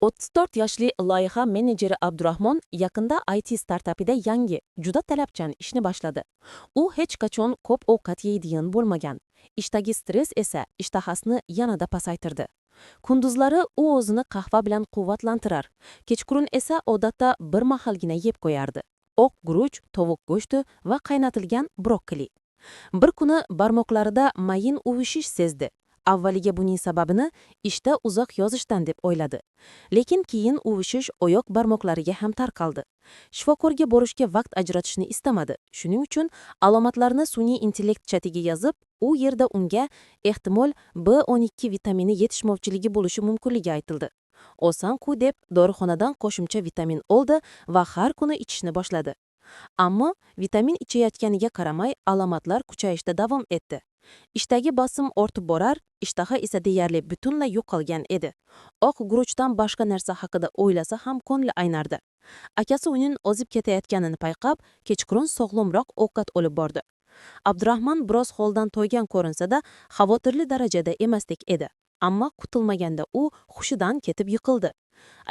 34 yoshli loyiha menejeri Abdurahmon yaqinda IT startapida yangi, juda talabchan ishni boshladi. U hech qachon ko'p ovqat yeydigan bo'lmagan. Ishdagi stress esa ishtahasini yanada pasaytirdi. Kunduzlari u o'zini qahva bilan quvvatlantirar. Kechqurun esa odatda bir mahalgina yeb qo'yardi. Oq guruch, tovuq go'shti va qaynatilgan brokkoli. Bir kuni barmoqlarida mayin uvishish sezdi. Avvaliga buning sababini ishda uzoq yozishdan deb o'yladi. Lekin keyin uvishish oyoq barmoqlariga ham tarqaldi. Shifokorga borishga vaqt ajratishni istamadi. Shuning uchun alomatlarni sun'iy intellekt chatiga yozib, u yerda unga ehtimol B12 vitamini yetishmovchiligi bo'lishi mumkinligi aytildi. Oson-ku deb dorixonadan qo'shimcha vitamin oldi va har kuni ichishni boshladi. Ammo vitamin ichayotganiga qaramay alomatlar kuchayishda davom etdi. Ishdagi bosim ortib borar, ishtaha esa deyarli butunlay yo'qolgan edi. Oq guruchdan boshqa narsa haqida o'ylasa ham ko'ngli aynardi. Akasi uning ozib ketayotganini payqab, kechqurun sog'lomroq ovqat olib bordi. Abdurahmon biroz holdan toygan ko'rinsa-da, xavotirli darajada emasdek edi. Ammo kutilmaganda u hushidan ketib yiqildi.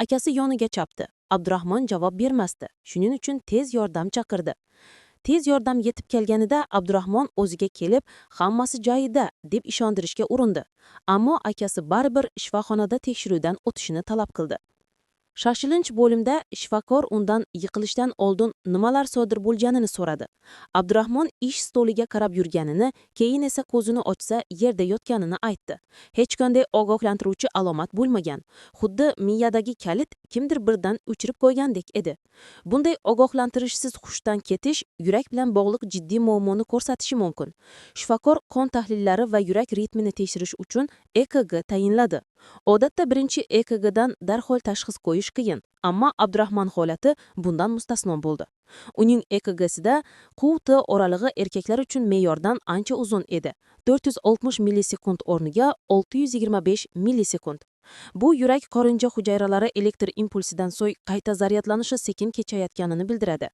Akasi yoniga chapdi. Abdurahmon javob bermasdi. Shuning uchun tez yordam chaqirdi. Tez yordam yetib kelganida Abdurahmon o'ziga kelib, hammasi joyida deb ishontirishga urindi. Ammo akasi baribir shifoxonada tekshiruvdan o'tishini talab qildi. Shoshilinch bo'limda shifokor undan yiqilishdan oldin nimalar sodir bo'lganini so'radi. Abdurahmon ish stoliga qarab yurganini, keyin esa ko'zini ochsa yerda yotganini aytdi. Hech qanday ogohlantiruvchi alomat bo'lmagan. Xuddi miyadagi kalit kimdir birdan o'chirib qo'ygandek edi. Bunday ogohlantirishsiz hushdan ketish yurak bilan bog'liq jiddiy muammoni ko'rsatishi mumkin. Shifokor qon tahlillari va yurak ritmini tekshirish uchun EKG tayinladi. Odatda birinchi EKGdan darhol tashxis qo'yish qiyin, ammo Abdurahmon holati bundan mustasno bo'ldi. Uning EKGsida QT oralig'i erkaklar uchun me'yordan ancha uzun edi. 460 millisekund o'rniga 625 millisekund. Bu yurak qorinja hujayralari elektr impulsidan so'ng qayta zaryadlanishi sekin kechayotganini bildiradi.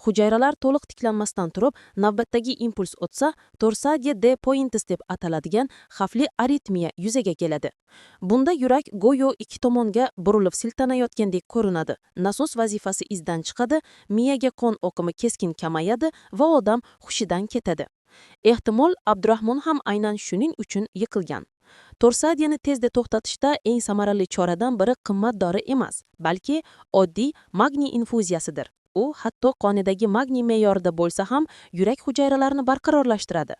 Hujayralar to'liq tiklanmasdan turib, navbatdagi impuls o'tsa, torsade de pointes deb ataladigan xavfli aritmiya yuzaga keladi. Bunda yurak go'yo ikki tomonga burilib siltanayotgandek ko'rinadi. Nasos vazifasi izdan chiqadi, miyaga qon oqimi keskin kamayadi va odam hushidan ketadi. Ehtimol, Abdurahmon ham aynan shuning uchun yiqilgan. Torsadiyani tezda to'xtatishda eng samarali choradan biri qimmat dori emas, balki oddiy magniy infuziyasidir. U hatto qonidagi magniy me'yorida bo'lsa ham yurak hujayralarini barqarorlashtiradi.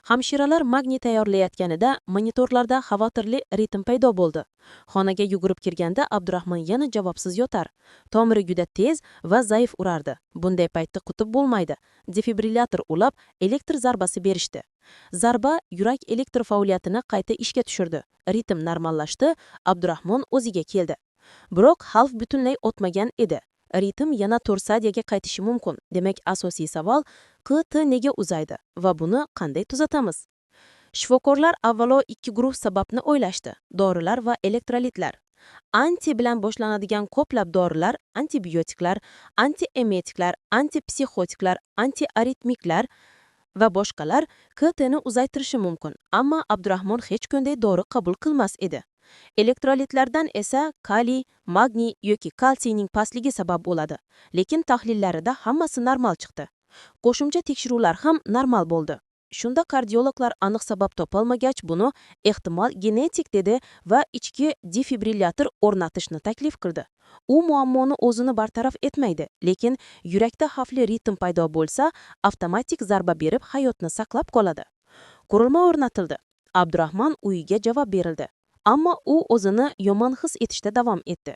Hamshiralar magniy tayyorlayotganida monitorlarda xavotirli ritm paydo bo'ldi. Xonaga yugurib kirganda Abdurahmon yana javobsiz yotar. Tomiri juda tez va zaif urardi. Bunday paytda kutib bo'lmaydi. Defibrillator ulab, elektr zarbasi berishdi. Zarba yurak elektr faoliyatini qayta ishga tushirdi. Ritm normallashdi, Abdurahmon o'ziga keldi. Biroq xavf butunlay o'tmagan edi. Ritm yana torsadiyaga qaytishi mumkin. Demak, asosiy savol: QT nega uzaydi va buni qanday tuzatamiz? Shifokorlar avvalo ikki guruh sababni o'ylashdi: dorilar va elektrolitlar. Anti bilan boshlanadigan ko'plab dorilar, antibiotiklar, antiemetiklar, antipsixotiklar, antiaritmiklar va boshqalar QTni uzaytirishi mumkin, ammo Abdurahmon hech qanday dori qabul qilmas edi. Elektrolitlardan esa kaliy, magniy yoki kalsiyning pastligi sabab bo'ladi. Lekin tahlillarida hammasi normal chiqdi. Qo'shimcha tekshiruvlar ham normal bo'ldi. Shunda kardiologlar aniq sabab topolmagach, buni ehtimol genetik dedi va ichki defibrillyator o'rnatishni taklif qildi. U muammoni o'zini bartaraf etmaydi, lekin yurakda xavfli ritm paydo bo'lsa, avtomatik zarba berib hayotni saqlab qoladi. Qurilma o'rnatildi. Abdurahmon uyiga javob berildi. Ammo u o'zini yomon his etishda davom etdi.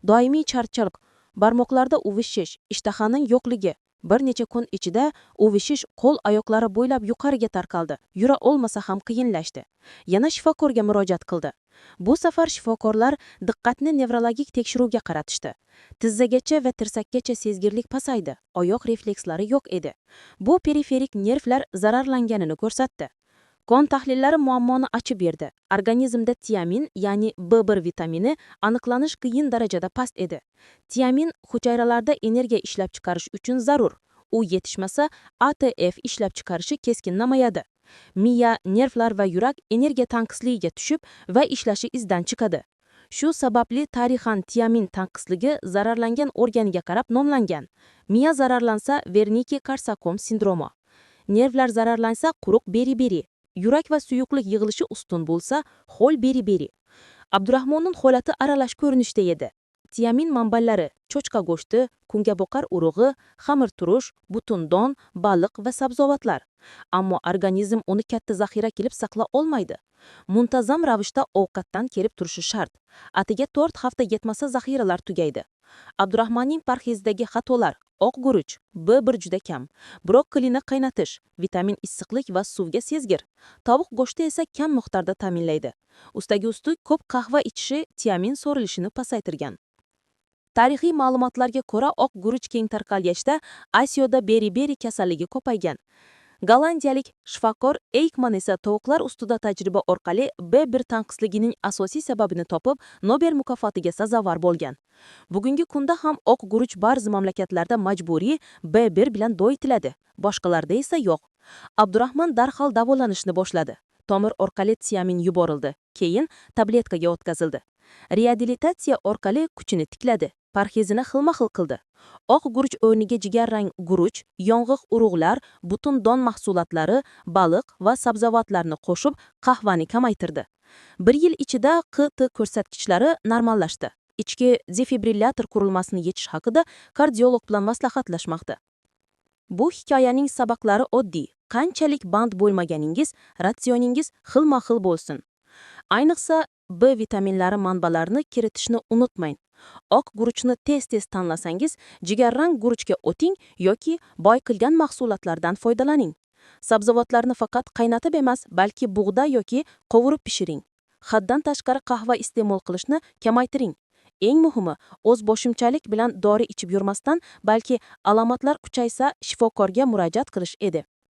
Doimiy charchoq, barmoqlarda uvishish, ishtahaning yo'qligi. Bir necha kun ichida uvishish qo'l oyoqlari bo'ylab yuqoriga tarqaldi. Yura olmasa ham qiyinlashdi. Yana shifokorga murojaat qildi. Bu safar shifokorlar diqqatni nevrologik tekshiruvga qaratishdi. Tizzagacha va tirsakkacha sezgirlik pasaydi, oyoq reflekslari yo'q edi. Bu periferik nervlar zararlanganini ko'rsatdi. Qon tahlillari muammoni ochib berdi. Organizmda tiamin, ya'ni B1 vitamini aniqlanish qiyin darajada past edi. Tiamin hujayralarda energiya ishlab chiqarish uchun zarur. U yetishmasa, ATF ishlab chiqarishi keskin kamayadi. Miya, nervlar va yurak energiya tanqisligiga tushib va ishlashi izdan chiqadi. Shu sababli tarixan tiamin tanqisligi zararlangan organiga qarab nomlangan. Miya zararlansa, Wernicke-Korsakoff sindromi. Nervlar zararlansa, quruq beri-beri. Yurak va suyuqlik yig'ilishi ustun bo'lsa, ho'l beri-beri. Abdurahmonning holati aralash ko'rinishda edi. Tiamin manbalari: cho'chqa go'shti, kungaboqar urug'i, xamir turush, butun don, baliq va sabzavotlar. Ammo organizm uni katta zaxira qilib saqla olmaydi. Muntazam ravishda ovqatdan kelib turishi shart. Atigi 4 hafta yetmasa, zaxiralar tugaydi. Abdurahmonning parhezidagi xatolar: oq guruch, B1 juda kam, brokkolini qaynatish, vitamin issiqlik va suvga sezgir. Tovuq go'shti esa kam miqdorda ta'minlaydi. Ustiga ustuk ko'p qahva ichishi tiamin so'rilishini pasaytirgan. Tarixiy ma'lumotlarga ko'ra, oq guruch keng tarqalgachda Osiyoda beri-beri kasalligi ko'paygan. Gollandiyalik shifokor Eykman esa tovuqlar ustida tajriba orqali B1 tanqisligining asosiy sababini topib, Nobel mukofotiga sazovor bo'lgan. Bugungi kunda ham oq guruch ba'zi mamlakatlarda majburiy B1 bilan doyitiladi, boshqalarda esa yo'q. Abdurahmon darhol davolanishni boshladi. Tomir orqali tiamin yuborildi, keyin tabletkaga o'tkazildi. Reabilitatsiya orqali kuchini tikladi, parhezini xilma-xil qildi. Oq guruch o'rniga jigarrang guruch, yong'oq urug'lar, butun don mahsulotlari, baliq va sabzavotlarni qo'shib, qahvani kamaytirdi. Bir yil ichida QT ko'rsatkichlari normallashdi. Ichki defibrillyator qurilmasini yechish haqida kardiolog bilan maslahatlashmoqda. Bu hikoyaning saboqlari oddiy. Qanchalik band bo'lmaganingiz, ratsioningiz xilma-xil bo'lsin. Ayniqsa B vitaminlari manbalarini kiritishni unutmang. Oq guruchni tez-tez tanlasangiz, jigarrang guruchga o'ting yoki boy qilgan mahsulotlardan foydalaning. Sabzavotlarni faqat qaynatib emas, balki bug'da yoki qovurib pishiring. Haddan tashqari qahva iste'mol qilishni kamaytiring. Eng muhimi, o'z boshimchalik bilan dori ichib yurmasdan, balki alomatlar kuchaysa, shifokorga murojaat qilish edi.